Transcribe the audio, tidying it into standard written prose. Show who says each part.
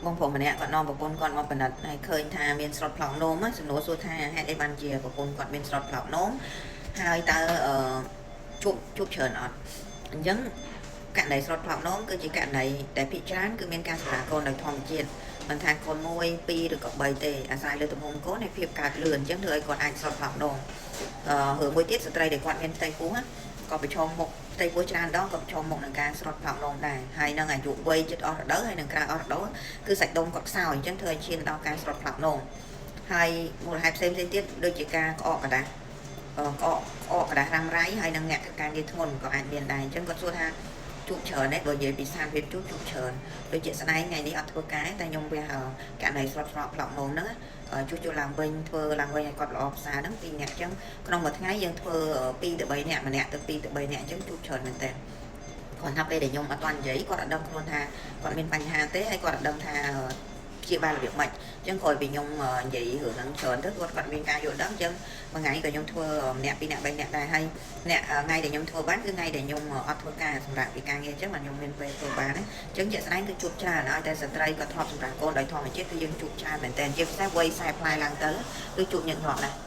Speaker 1: បងប្រុសម្នាក់គាត់នាំប្រពន្ធគាត់មកពិនិត្យហើយឃើញថាមានស្រុតផ្លោកនោមណាសំណួរសួរថាហេតុអីបានជាប្រពន្ធគាត់មានស្រុតផ្លោកនោមហើយតើអឺជួបជួបច្រើនអត់អញ្ចឹងករណីស្រុតផ្លោកនោមគឺជាករណីដែលភាគច្រើនគឺមានការសម្រាលកូនដោយធម្មជាតិមិនថាកូន1 2ឬក៏3ទេអាស្រ័យលើទំហំកូនហើយភាពកើតលឿនអញ្ចឹងធ្វើឲ្យគាត់អាចស្រុតផ្លោកនោមអឺរឿងមួយទៀតស្ត្រីដែលគាត់មានផ្ទៃពោះណាក៏ប្រឈមមុខផ្ទៃពោះច្រើនដងក៏ប្រឈមមុខនឹងការស្រុតផ្លោកនោមដែរហើយនឹងអាយុវ័យជិតអស់រដូវហើយនឹងក្រៅអស់រដូវគឺសាច់ដុំគាត់ខ្សោយអញ្ចឹងធ្វើឲ្យឈានដល់ការស្រុតផ្លោកនោមហើយមូលហេតុផ្សេងផ្សេងទៀតដូចជាការក្អកក្រដាសអឺក្អកក្អកក្រដាសរ៉ាំរ៉ៃហើយនឹងអ្នកធ្វើការងារធ្ងន់ក៏អាចមានដែរអញ្ចឹងគាត់សួរថាជួបច្រើនទេបើនិយាយពីស្ថានភាពជួបជួបច្រើនដូចជាស្ដែងថ្ងៃនេះអត់ធ្វើការតែខ្ញុំវាករណីស្រុតផ្លោកនោមហ្នឹងជួសជុលឡើងវិញធ្វើឡើងវិញឲ្យគាត់ល្អប្រសើរហ្នឹងពីរអ្នកអញ្ចឹងក្នុងមួយថ្ងៃយើងធ្វើ2ទៅ3នាក់ម្នាក់ទៅ2ទៅ3នាក់អញ្ចឹងជួបច្រើនមែនតើគាត់ថាពេលដែលខ្ញុំអត់ទាន់និយាយគាត់អត់ដឹងខ្លួនថាគាត់មានបញ្ហាទេហើយគាត់អត់ដឹងថាព្យាបាលរបៀបម៉េចអញ្ចឹងក្រោយពីខ្ញុំនិយាយរឿងហ្នឹងច្រើនទៅគាត់គាត់មានការយល់ដឹងអញ្ចឹងមួយថ្ងៃក៏ខ្ញុំធ្វើម្នាក់ពីរនាក់បីនាក់ដែរហើយអ្នកថ្ងៃដែលខ្ញុំធ្វើបានគឺថ្ងៃដែលខ្ញុំអត់ធ្វើការសម្រាប់ពីការងារអញ្ចឹងបានខ្ញុំមានពេលធ្វើបានណាអញ្ចឹងជាក់ស្ដែងគឺជួបច្រើនហើយតែស្ត្រីក៏ធ្លាប់សម្រាលកូនដោយធម្មជាតិគឺយើងជួបច្រើនមែនតើជាពិសេសវ័យ40ផ្លែឡើងទៅគឺជួបញឹកញាប់ណាស់។